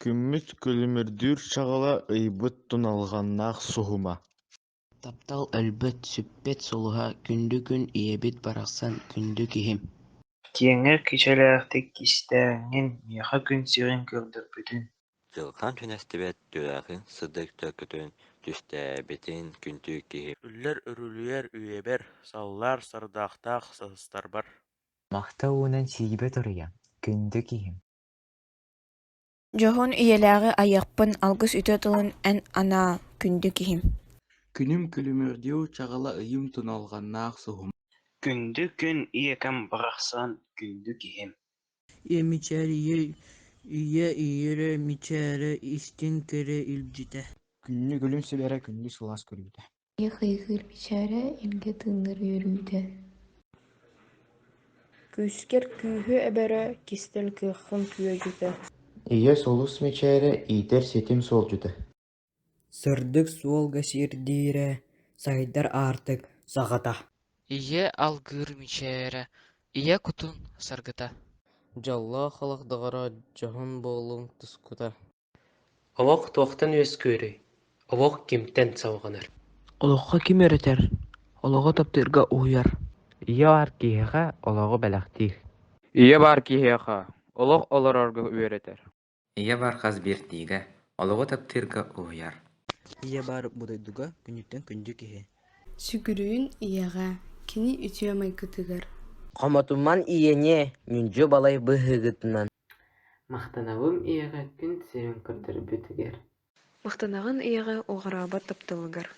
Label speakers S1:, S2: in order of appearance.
S1: Күммүт күлүмүрдүүр чаҕыла, ыйбыт туналҕаннаах суһума.
S2: Таптал өлбөт, сүппэт сулуһа, күндү күн ийэбит барахсан, күндү киһим!
S3: Киэҥник кичэллээхтик кистээҥҥин, миэхэ күн сирин көрдөрбүтүҥ
S4: Дьылҕам түнэстибэт түгэҕин сырдык төлкөтүн түстээбитин күндү киһим
S5: Үллэр үрүлүйэр үйэбэр, саллар сардаахтаах саастарбар
S6: Махтал уунан сиибэ торуйа, күндү киһим!
S7: Дьоһун үйэлээҕи айыахпын, алгыс үтүө тылын эн анаа, күндү киһим!
S8: Күнүм күлүмүрдүүр чаҕыла, ыйым туналҕаннаах суһума.
S3: Күндү күн ийэкэм барахсан, күндү киһим!
S9: Ийэ мичээр ийэ, ийэ үөрэ мичээрэ, истиҥ кэрэ илдьитэ
S10: Күндү күлүм сүбэрэ, күндү сылаас көрүүтэ
S11: Ийэ хайҕыыр мичээрэ, илгэ тыынар үөрүүтэ
S12: Күүскэр күүһү эбэрэ, кистэл кыаххын күөдьүтэ
S1: Ийэ сулус мичээрэ, иитэр ситим суолдьута
S13: Сырдык суолга сирдиирэ, сайдар аартык саҕата
S14: Ийэ алгыыр мичээрэ, ийэ кутун саргыта
S15: Дьоллоох олох доҕоро, дьоһун буолууҥ тускута
S16: Олох туохтан үөскүүрүй? Олох кимтэн салҕанар?
S2: Олоххо ким үөрэтэр, олоҕу таптыырга уһуйар?
S6: Ийэ баар киһиэхэ олоҕу бэлэхтиир.
S17: Ийэ баар киһиэхэ олох олорорго үөрэтэр.
S18: Ийэ баар хас биирдиигэ, олоҕу таптыырга уһуйар.
S19: Ийэ баар бу дойдуга күнүттэн күндү киһи.
S11: Сүгүрүйүн ийэҕэ, кини үтүө майгытыгар
S20: Хомотуман ийэниэ, ньүдьү балай быһыыгытынан
S15: Махтанабын ийэҕэ күн сирин көрдөрбүтүгэр
S12: Махтанаҕын ийэҕэ уҕараабат тапталыгар.